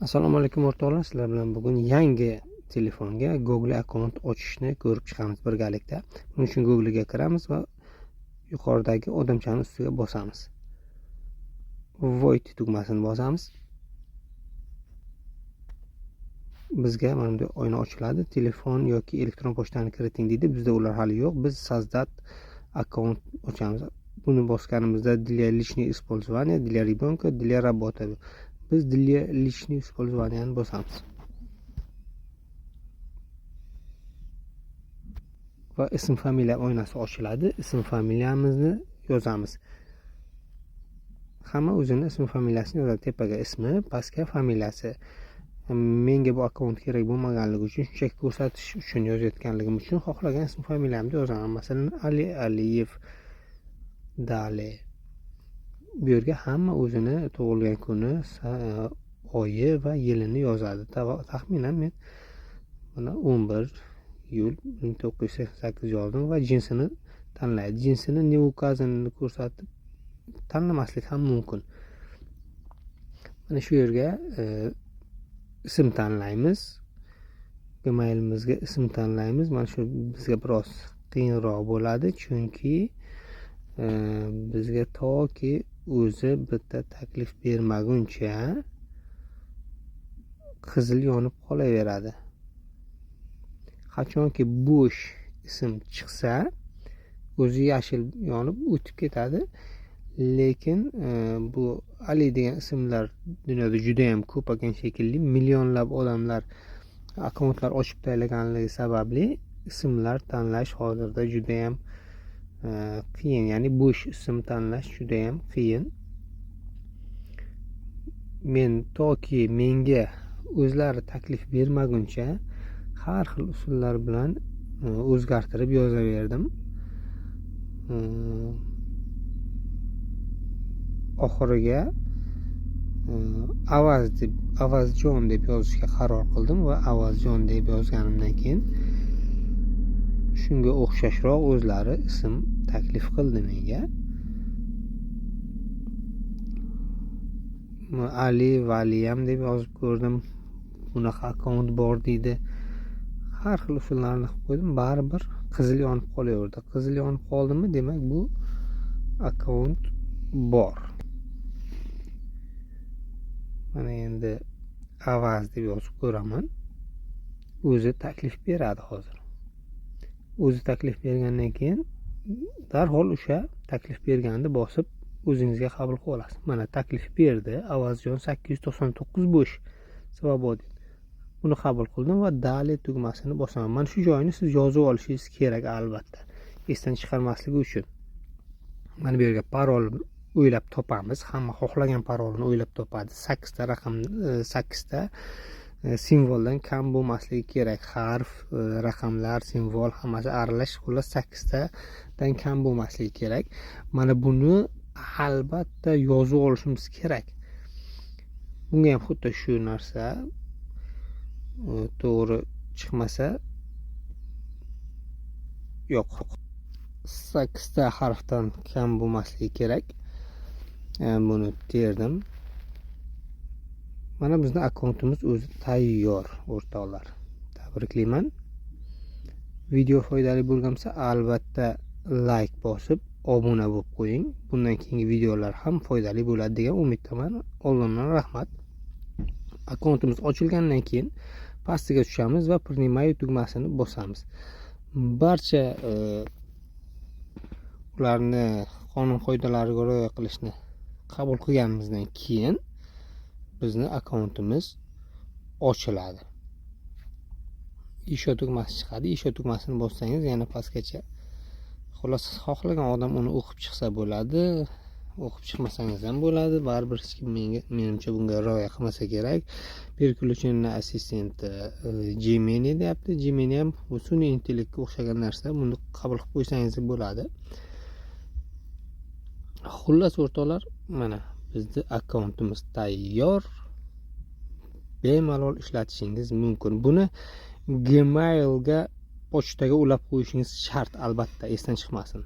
Assalomu alaykum, o'rtoqlar. Sizlar bilan bugun yangi telefonga Google akkaunt ochishni ko'rib chiqamiz birgalikda. Buning uchun Googlega kiramiz va yuqoridagi odamchani ustiga bosamiz. Войти tugmasini bosamiz. Bizga mana bunday oyna ochiladi. Telefon yoki elektron pochtani kiriting deydi. Bizda ular hali yo'q. Biz создать аккаунт ochamiz. Buni bosganimizda для личного использования, для ребенка, для работы. Biz для личного использования bosamiz. Va ism familiya oynasi ochiladi. Ism familiyamizni yozamiz. Hamma o'zini ism familiyasini yozadi. Tepaga ismi, pastga familiyasi. Menga bu akkaunt kerak bo'lmaganligi uchun, shunchaki ko'rsatish uchun yozayotganligim uchun xohlagan ism familiyamni yozaman. Masalan, Ali Aliyev. Далее. Bu yerga hamma o'zini tug'ilgan kuni, oyi va yilini yozadi. Taxminan men mana 11 iyul 1988 yozdim va jinsini tanlaydi. Jinsini не указанni ko'rsatib tanlamaslik ham mumkin. Mana shu yerga ism tanlaymiz. Gmailimizga ism tanlaymiz. Mana shu bizga biroz qiyinroq bo'ladi, chunki bizga toki o'zi bitta taklif bermaguncha qizil yonib qolaveradi. Qachonki bo'sh ism chiqsa, o'zi yashil yonib o'tib ketadi. Lekin bu Ali degan ismlar dunyoda juda ham ko'p ekan shekilli. Millionlab odamlar akkauntlar ochib tashlaganligi sababli ismlar tanlash hozirda juda ham qiyin. Ya'ni bo'sh ism tanlash juda ham qiyin. Men toki menga o'zlari taklif bermaguncha har xil usullar bilan o'zgartirib yozaverdim. Oxiriga Avaz deb, Avazjon deb yozishga qaror qildim va Avazjon deb yozganimdan keyin shunga o'xshashroq o'zlari ism taklif qildi menga. Ali Valiyam deb yozib ko'rdim. Bunaqa akkaunt bor deydi. Har xil usullarni qilib qo'ydim, baribir qizil yonib qolaverdi. Qizil yonib qoldimi, demak bu akkaunt bor. Mana endi Avaz deb yozib ko'raman. O'zi taklif beradi hozir. O'zi taklif bergandan keyin darhol o'sha taklif berganni bosib o'zingizga qabul qilib olasiz. Mana taklif berdi. Avazjon 899 bo'sh свободен. Buni qabul qildim va далее tugmasini bosaman. Mana shu joyini siz yozib olishingiz kerak albatta. Esdan chiqarmasligi uchun. Mana bu yerga parol o'ylab topamiz. Hamma xohlagan parolni o'ylab topadi. 8 ta raqam, 8 ta simvoldan kam bo'lmasligi kerak. Harf, raqamlar, simvol hammasi aralash, xullas 8 tadan kam bo'lmasligi kerak. Mana buni albatta yozib olishimiz kerak. Bunga ham xuddi shu narsa to'g'ri chiqmasa, yo'q. 8 ta harfdan kam bo'lmasligi kerak. Buni terdim. Mana bizni akkauntimiz o'zi tayyor, o'rtoqlar. Tabriklayman. Video foydali bo'lgan bo'lsa, albatta like bosib, obuna bo'lib qo'ying. Bundan keyingi videolar ham foydali bo'ladi degan umiddaman. Oldindan rahmat. Akkauntimiz ochilgandan keyin pastiga tushamiz va принимаю tugmasini bosamiz. Barcha ularni qonun qoidalariga rioya qilishni qabul qilganimizdan keyin bizni akkauntimiz ochiladi. Еще tugmasi chiqadi. Еще tugmasini bossangiz yana pastgacha, xullas xohlagan odam uni o'qib chiqsa bo'ladi. O'qib chiqmasangiz ham bo'ladi. Baribir hech kim menimcha bunga rioya qilmasa kerak. Переключение ассистента Gemini deyapti. Gemini ham bu sun'iy intellektga o'xshagan narsa. Buni qabul qilib qo'ysangiz bo'ladi. Xullas o'rtoqlar, mana bizni akkauntimiz tayyor. Bemalol ishlatishingiz mumkin. Buni Gmailga, pochtaga ulab qo'yishingiz shart albatta, esdan chiqmasin.